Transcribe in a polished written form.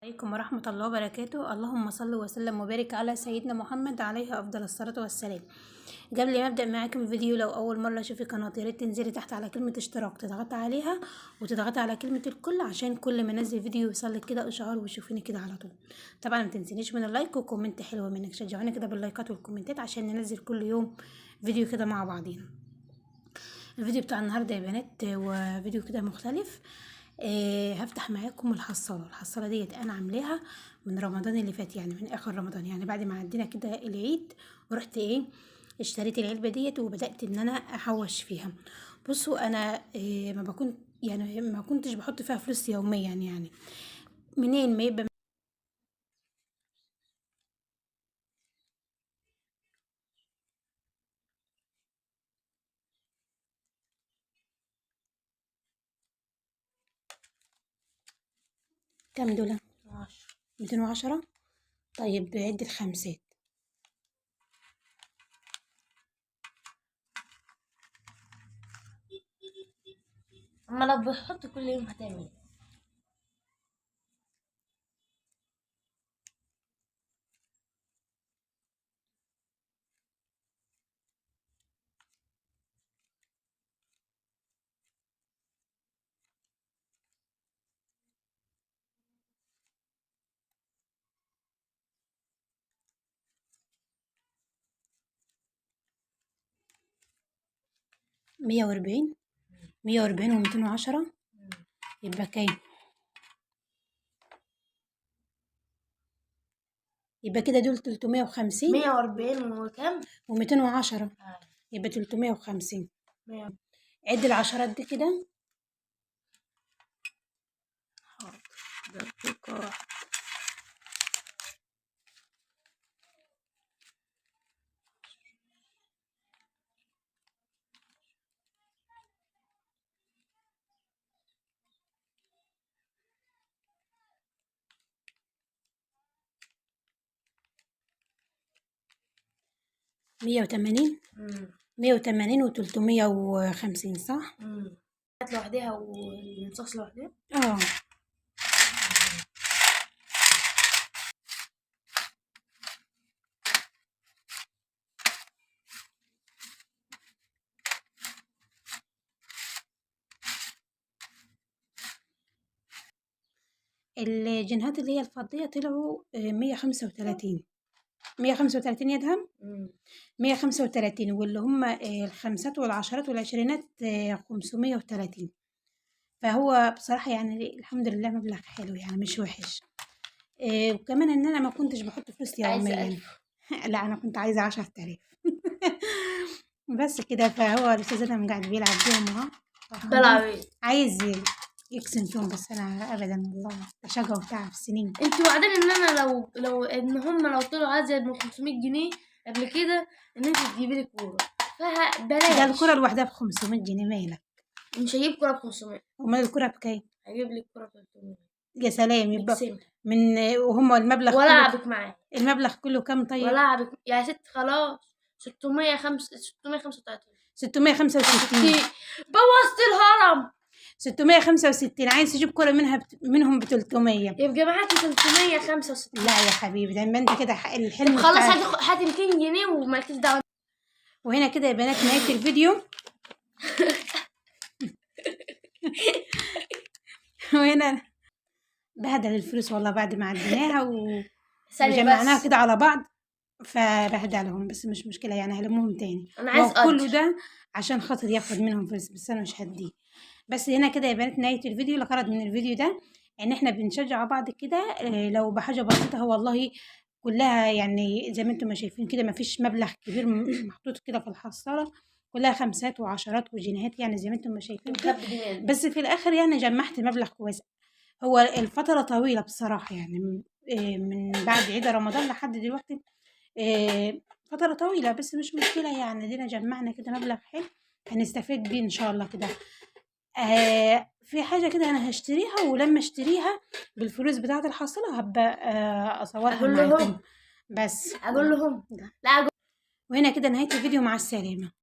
عليكم ورحمة الله وبركاته. اللهم صل وسلم وبارك على سيدنا محمد عليه أفضل الصلاة والسلام. قبل ما أبدأ معاكم الفيديو، لو أول مرة تشوفي قناتي يا ريت تنزلي تحت على كلمة اشتراك، تضغطي عليها وتضغطي على كلمة الكل عشان كل ما انزل فيديو يوصلك كده إشعار وتشوفيني كده على طول. طبعا ما تنسينيش من ال like و comment حلوة منك، شجعوني كده باللايكات والكومنتات عشان ننزل كل يوم فيديو كده مع بعضينا. الفيديو بتاع النهارده يا بنات وفيديو كده مختلف. هفتح معاكم الحصاله. الحصاله ديت انا عاملاها من رمضان اللي فات، يعني من اخر رمضان، يعني بعد ما عدينا كده العيد ورحت اشتريت العلبة ديت وبدات ان انا احوش فيها. بصوا انا ما بكون يعني ما كنتش بحط فيها فلوس يوميا، يعني منين ما يبقى كام دول؟ 210. طيب عد الخمسات. اما لو بتحط كل يوم هتعمل ايه؟ 140، 140 و210 يبقى كام؟ يبقى كده دول 350. 140 وكام؟ و210 يبقى 350. عد العشرات دي كده. حاضر، دقيقة واحدة. 180. 180 و350 صح؟ هات لوحدها والمصاص لوحدها. الجنيهات اللي هي الفضية طلعوا 135. 135 يا دهم؟ 135، واللي هم الخمسات والعشرات والعشرينات 530. فهو بصراحة يعني الحمد لله مبلغ حلو، يعني مش وحش. وكمان إن أنا ما كنتش بحط فلوس عايزة يوميا. 1000. لا أنا كنت عايزة 10,000. بس كده. فهو الأستاذ أدهم قاعد بيلعب بيهم أهو. بلعب إيه؟ عايز يقسم فيهم، بس أنا أبدا والله تشجع وتعب سنين. انتوا وعدين إن أنا لو إن هم لو طلعوا أزيد من 500 جنيه قبل كده إن أنت تجيبي لي كورة، فبلاش. ده الكورة لوحدها ب 500 جنيه، مالك؟ مش هجيب كورة ب 500. أمال الكورة بكام؟ هجيب لك كورة ب 300. يا سلام، يبقى اقسمها. من وهم المبلغ ولا كله ألعبك معايا. المبلغ كله كام طيب؟ ولا ألعبك يا ست، خلاص. ستمية خمسة، ستمية خمسة وتلاتين. 665. بوظت الهرم. 665. عايز تجيب كورة منهم ب300. يبقى معاكي 365. لا يا حبيبي، ده ما انت كده الحلم خلاص، بتاعك. هاتي 200 جنيه ومالكيش دعوة. وهنا كده يا بنات نهاية الفيديو. وهنا بهدل الفلوس والله بعد ما عديناها ثانية وجمعناها بس. كده على بعض، فبهدلهم، بس مش مشكلة يعني هلمهم تاني. أنا عايز كله أجر. ده عشان خاطر ياخد منهم فلوس، بس أنا مش هديه. بس هنا كده يا بنات نهاية الفيديو. الغرض من الفيديو ده إن إحنا بنشجع بعض كده، لو بحاجة بسيطة، هو والله كلها يعني زي ما انتم ما شايفين كده، ما فيش مبلغ كبير محطوط كده في الحصالة، كلها خمسات وعشرات وجنيهات يعني زي ما انتم ما شايفين كده. بخبي دماغي. بس في الآخر يعني جمعت مبلغ كويس. هو الفترة طويلة بصراحة، يعني من بعد عيد رمضان لحد دلوقتي، فترة طويلة، بس مش مشكلة يعني، دينا جمعنا كده مبلغ حلو هنستفيد بيه إن شاء الله كده. في حاجة كده أنا هشتريها، ولما اشتريها بالفلوس بتاعة الحصالة هبقى، أصورها أقول لهم. معاكم. بس. أقول لهم. لا، أقول وهنا كده نهاية الفيديو، مع السلامة.